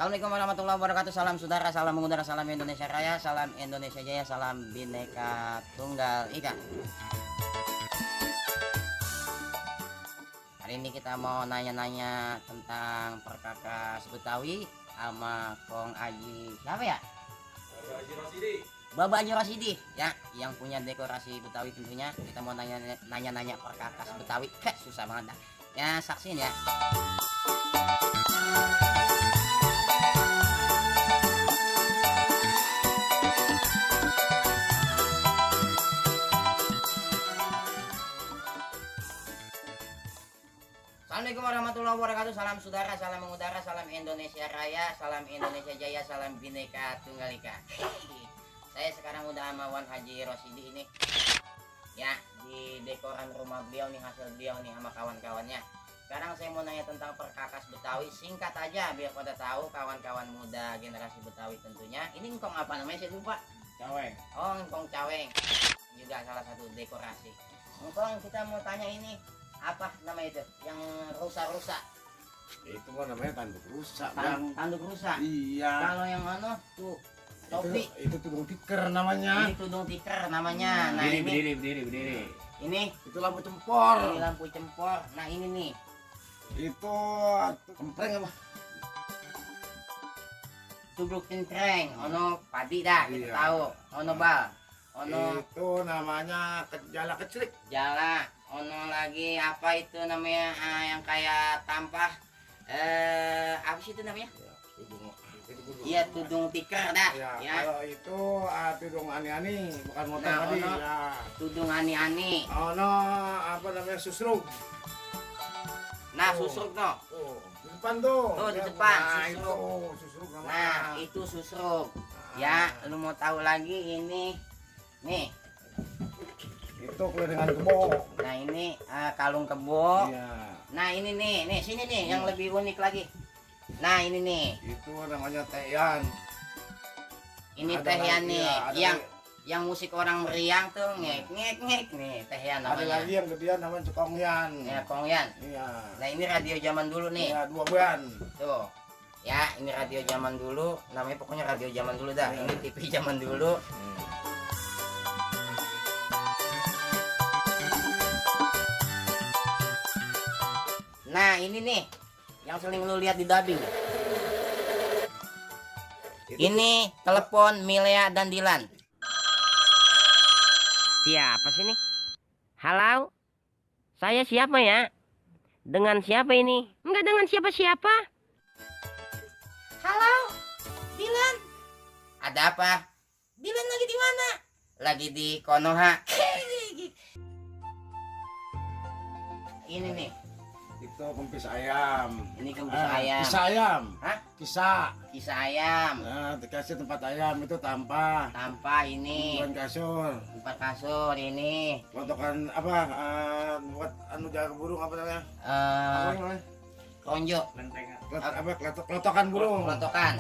Assalamualaikum warahmatullahi wabarakatuh. Salam saudara, salam mengudara, salam Indonesia Raya, salam Indonesia Jaya, salam Bhinneka Tunggal Ika. Hari ini kita mau nanya-nanya tentang perkakas Betawi sama Kong Aji. Siapa ya? Bapak Haji Rosidi ya, yang punya dekorasi Betawi tentunya. Kita mau nanya-nanya perkakas Betawi. Susah banget dah. Ya, saksiin ya. Assalamualaikum warahmatullahi wabarakatuh. Salam saudara, salam mengudara, salam Indonesia Raya, salam Indonesia Jaya, salam Bhinneka Tunggal Ika. Saya sekarang udah sama Wan Haji Rosidi ini ya, di dekoran rumah beliau nih, hasil beliau nih sama kawan-kawannya. Sekarang saya mau nanya tentang perkakas Betawi, singkat aja biar pada tahu kawan-kawan muda generasi Betawi tentunya. Ini engkong apa namanya, saya lupa. Caweng. Oh, engkong caweng, juga salah satu dekorasi. Engkong, kita mau tanya ini, apa nama itu yang rusak-rusak? Itu mah namanya tanduk rusak. Tanduk rusak. Iya. Kalau yang mana tuh topi Itu tudung tikar namanya. ini tudung tikar namanya. Nah, Berdiri. ini Itu lampu cempor. ini lampu cempor. Nah, ini nih Itu kempreng apa? tudung centreng, ono padi dah kita Iya. tahu. Ono bal, ono Itu namanya jala kecil. jala, ono lagi apa itu namanya, yang kayak tampah, apa sih itu namanya? Iya, tudung tikar dah Ya, ya. kalau itu tudung ani-ani, bukan motor Nah, tadi. ono. Ya. Tudung ani-ani. Ono apa namanya susruk. Nah, Oh. susruk no. Tuh, di depan tuh. Tuh, di depan, Nah, susruk. itu susruk namanya. Nah, itu susruk. Ya, lu mau tahu lagi ini nih. Itu keliringan kebo. Nah, ini kalung kebo. Iya. Nah, ini nih, sini nih yang lebih unik lagi. Nah, ini nih. Itu namanya teyan. Ini Ada teh lagi, Yan nih, ya, ada yang lagi. yang musik orang meriang tuh ngek nih, teh Yan Ada namanya. lagi yang gedean namanya cekongyan. Ya, Kong Yan. Iya. Nah, ini radio zaman dulu nih. Iya, 2 bulan. Tuh. Ya, ini radio zaman dulu, namanya pokoknya radio zaman dulu dah. Iya. Ini TV zaman dulu. Nah, ini nih yang sering lu lihat di dubbing. Ini telepon Milea dan Dilan. Siapa sih nih? Halo? Saya siapa ya? Dengan siapa ini? Enggak dengan siapa-siapa. Halo? Dilan? Ada apa? Dilan lagi di mana? Lagi di Konoha. Ini nih. Itu kempis ayam. Ini kempis ayam. Kisah ayam. Hah? Kisah. Kisah ayam. Nah, dikasih tempat ayam itu tanpa. Tanpa ini. Bukan kasur. Tempat kasur ini. Potokan apa? Buat anu jaga burung apa namanya? Eh, Apa namanya? Konjo. Kelotokan burung. Pelotokan.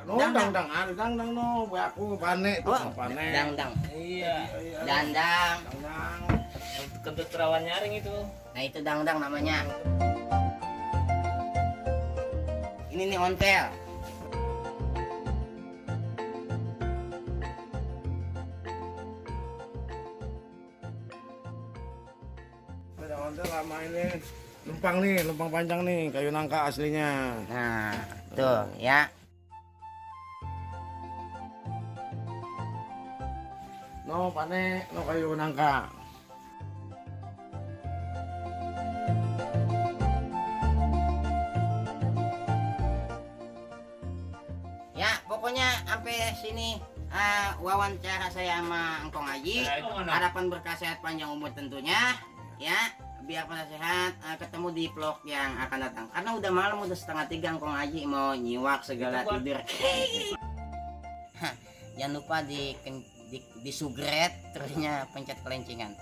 No, dang no, aku panek tuh, panek. Dangdang. Iya. Dandang. Dang. Kentut perawan nyaring itu. Nah, itu dangdang namanya. Ini nih ontel. Ontel lama ini lumpang panjang nih, kayu nangka aslinya. Nah, tuh ya. No, panek, no kayu nangka. Ya, pokoknya sampai sini wawancara saya sama Engkong Haji. Harapan berkah sehat panjang umur tentunya. Ya, biar pada sehat. Ketemu di vlog yang akan datang. Karena udah malam, udah 2:30 Engkong Haji mau nyiwak segala tidur. Hah, jangan lupa di sugret, terusnya pencet kelencingan.